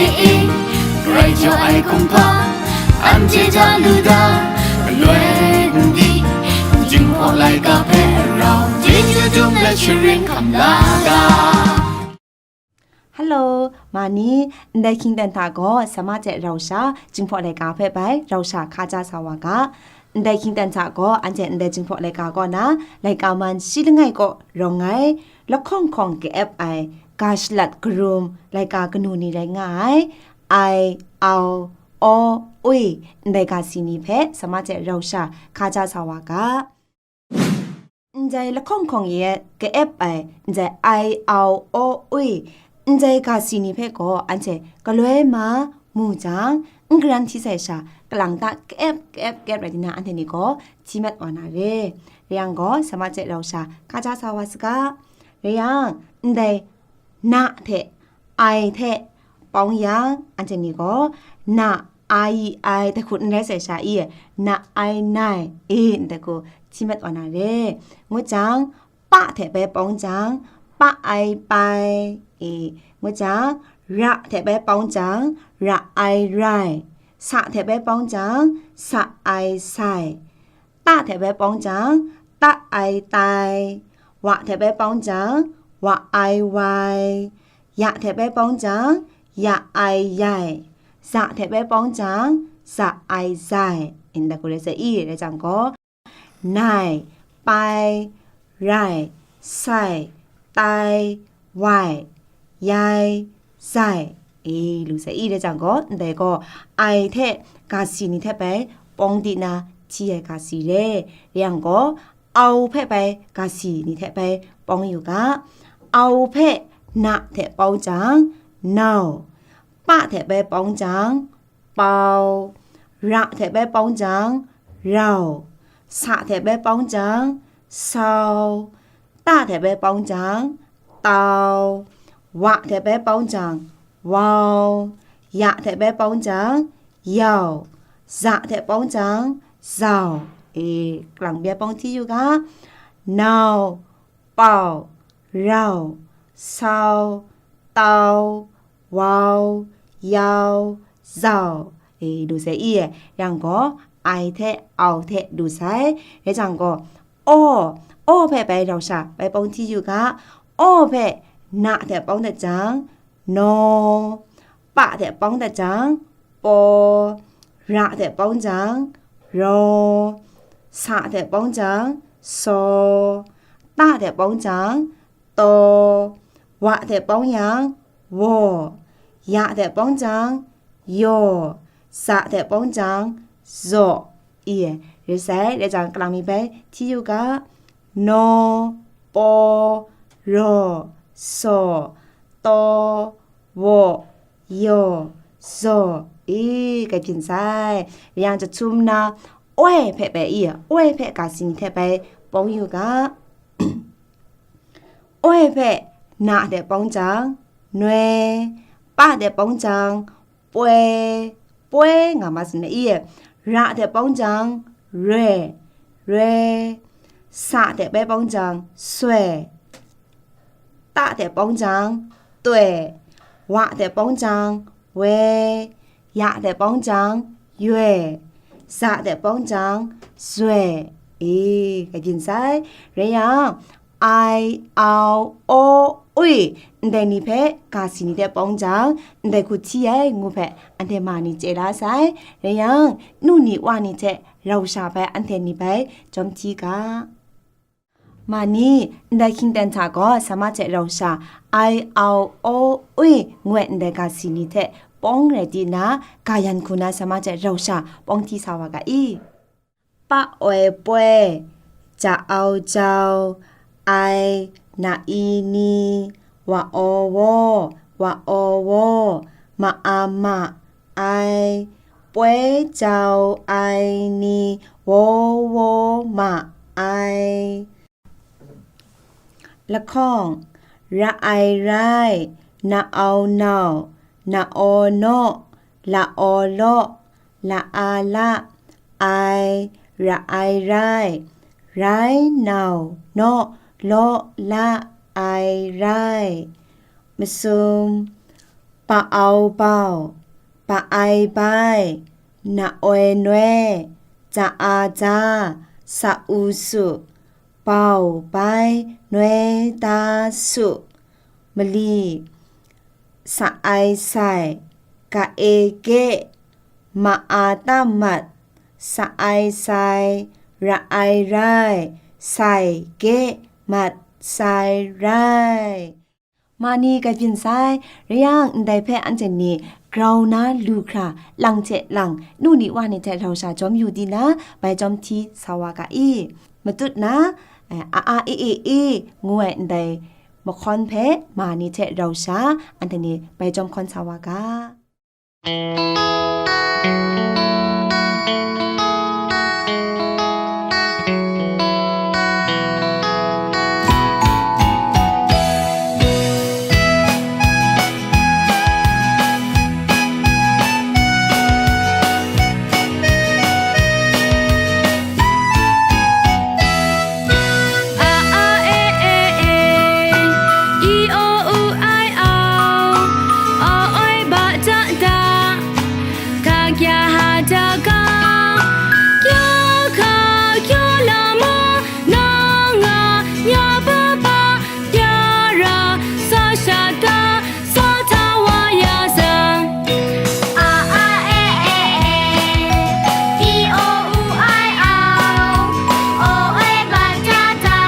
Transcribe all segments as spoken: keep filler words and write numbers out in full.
Grai jaw ai kumhpa, anhte hta lu da, galoi n di, Jinghpaw laika hpe rau, chyeju dum let sharin hkam la ga. Hello, ma ni, ndai hkying dan hta gaw, sama hte rau sha, Jinghpaw laika hpe bai, rau sha hka ja sa wa ga. Ndai hkying dan hta gaw, anhte ndai Jinghpaw laika kaw na, laika man shi langai kaw rawng ai, lahkawng hkawng ka-ep ai, ga shalat karum, laika kanu ni rai nga ai, ai, au, aw, ui, ndai ga si ni hpe, sama hte rau sha, hka ja sa wa ga. Ndai lahkawng hkawng e ka-ep ai, ndai ai, au, aw, ui, ndai ga si ni hpe gaw anhte galoi ma mu jang, n garan hti sai sha, kalang ta ka-ep, ka-ep, ka-ep rai di na, anhte ni gaw hti mat wa na re. Rai yang gaw, sama hte rau sha, hka ja sa wa saga. Rai yang, ndai na hte, ai hte pawng yang, anhte ni gaw, na, ai, ai, dai hku n rai sai sha i, na, ai, nai, e, ndai hku hti mat wa na re. Ngut jang, pa hte bai pawng jang, pa, ai, pai, e, ngut jang, ra hte bai pawng jang, ra, ai, rai, sa hte bai pawng jang, sa, ai, sai, ta hte bai pawng jang, ta, ai, tai, wa hte bai pawng jang, wa, ai, wai, ya hte bai pawng jang, ya, ai, yai, za hte bai pawng jang, za, ai, zai. Ndai hku rai sai i, rai jang gaw, nai, pai, rai, sai, tai, wai, yai, zai, e, lu sai i, rai jang gaw, ndai gaw, ai hte ga si ni hte bai pawng di na hti ai ga si re. Rai yang gaw, au hpe bai ga si ni hte bai pawng yu ga. Au hpe na hte pawng jang, nau, pa hte bai pawng jang, pau, ra hte bai pawng jang, rau, sa hte bai pawng jang, sau, ta hte bai pawng jang, tau, wa hte bai pawng jang, wau, ya hte bai pawng jang, yau, za hte pawng jang, zau. E, kalang bya pawng hti yu ga, nau, pau, rau, sau, tau, wau, yau, zau, e, du sai i, yang gaw, ai hte, au hte du sai, rai jang gaw, aw, aw hpe bai rau sha, bai pawng hti yu ga, aw hpe, na hte pawng dat jang, naw, pa hte pawng dat jang, paw, ra hte pawng jang, raw, sa hte pawng jang, saw, ta hte pawng jang, taw, wa hte pawng yang, waw, ya hte pawng jang, yaw, za hte pawng jang, zaw, i, rai sai, rai jang, kalang mi bai hti yu ga, naw, paw, raw, saw, taw, waw, yaw, zaw, i, kai byin sai. Rai yang, jahtum na, oi hpe bai i, oi hpe ga si ni hte bai pawng yu ga. Oi hpe na hte pawng jang, noi, pa hte pawng jang, poi, poi nga ma sin ai i, ra hte pawng jang, roi, roi, sa hte bai pawng jang, soi, ta hte pawng jang, toi, wa hte pawng jang, woi, ya hte pawng jang, yoi, za hte pawng jang, zoi, e, kai byin sai. Rai yang, ai, au, o, ui, ndai ni hpe ga si ni hte pawng jang, ndai hku hti ai ngu hpe anhte ma ni chye la sai. Rai yang, nu ni wa ni hte rau sha bai anhte ni bai jawm hti ga. Ma ni, ndai hkying dan hta gaw sama hte rau sha, ai, au, o, ui, ngu ai ndai ga si ni hte pawng rai di na, ga yan hku na sama hte rau sha pawng hti sa wa ga i. Pa oi poi, ja au jau, ai, na i ni, wa o wo, wa o wo, ma a ma, ai, poi jau ai ni, wo wo ma ai. Lahkawng, ra ai rai, na au nau, na o naw, la o law, la a la, ai, ra ai rai, rai nau naw, law la ai rai. Masum, pa-au bau, pa-ai bai, na-oi noi, ja-a ja, sa-u su, bau bai, noi da su, mali, sa-ai sai, ka-e ge, ma-a ta mat, sa-ai sai, ra-ai rai, sai ge, mat sai rai. Ma ni grai byin sai, rai yang ndai hpe anhte ni grau na lu hkra, lang hte lang, nu ni wa ni hte rau sha jawm yu di na, bai jawm hti sa wa ga i. Matut na, eh, a a e e e ngu ai ndai mahkawn hpe ma ni hte rau sha, anhte ni bai jawm hkawn sa wa ga. A a e e e, i o u ai au, o oi ba da da, ka kya ha da ga, kya ka kya la ma, na nga nya pa pa, kya ra sa sha ta, sa ta wa ya sa. A a e e e, i o u ai au, o e ba da da,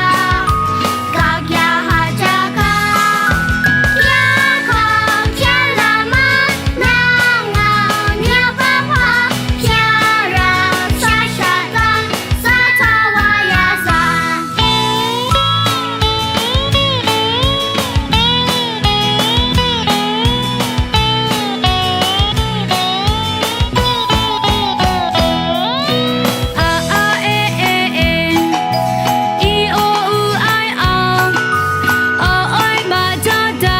ka kya ha ja ga, kya ka kya la ma, na nga nya pa pa, kya ra sa sha ta, sa ta wa ya sa. A a e e e, i o u ai au, o oi ma da da,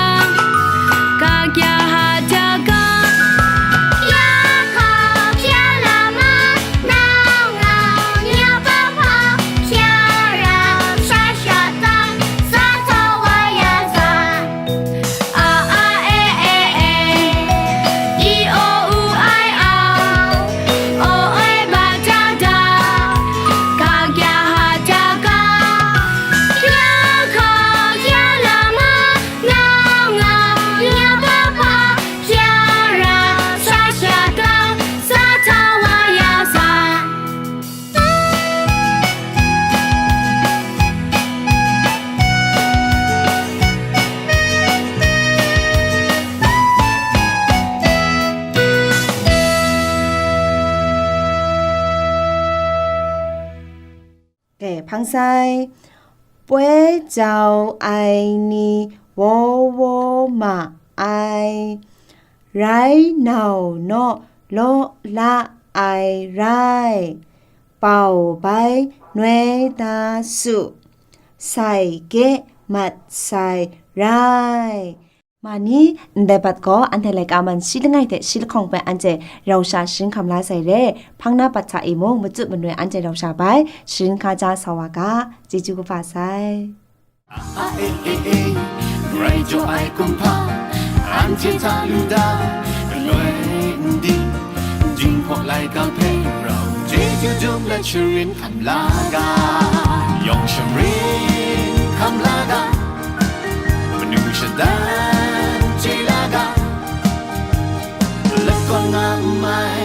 ka kya ha da ga, kya ka kya la ma, na nga nya pa pa, kya ra sa sha ta, sa ta wa ya sa. A a e e e, i o u ai au, o oi ba da da, ka kya ha da ga, kya ka kya la ma, na nga nya pa pa, kya ra sa sha ta, sa ta wa ya sa. Hpang sai, poi jau ai ni wo wo ma ai, rai nau naw law la ai rai, bau bai noi da su, sai ge mat sai rai. Ma ni, ndai bat gaw anhte laika man shi langai hte shi lahkawng hpe anhte rau sha sharin hkam la sai re, hpang na bat hta e mung, matut manoi anhte rau sha bai sharin hkaja sa wa ga, chyeju kaba sai. A e e e, grai jaw ai kumhpa, anhte hta lu da, galoi n di, jinghpaw laika hpe rau chyeju dum let sharin hkam la ga, yawng sharin hkam la ga, manu shadan chye la ga, lakawn nga mai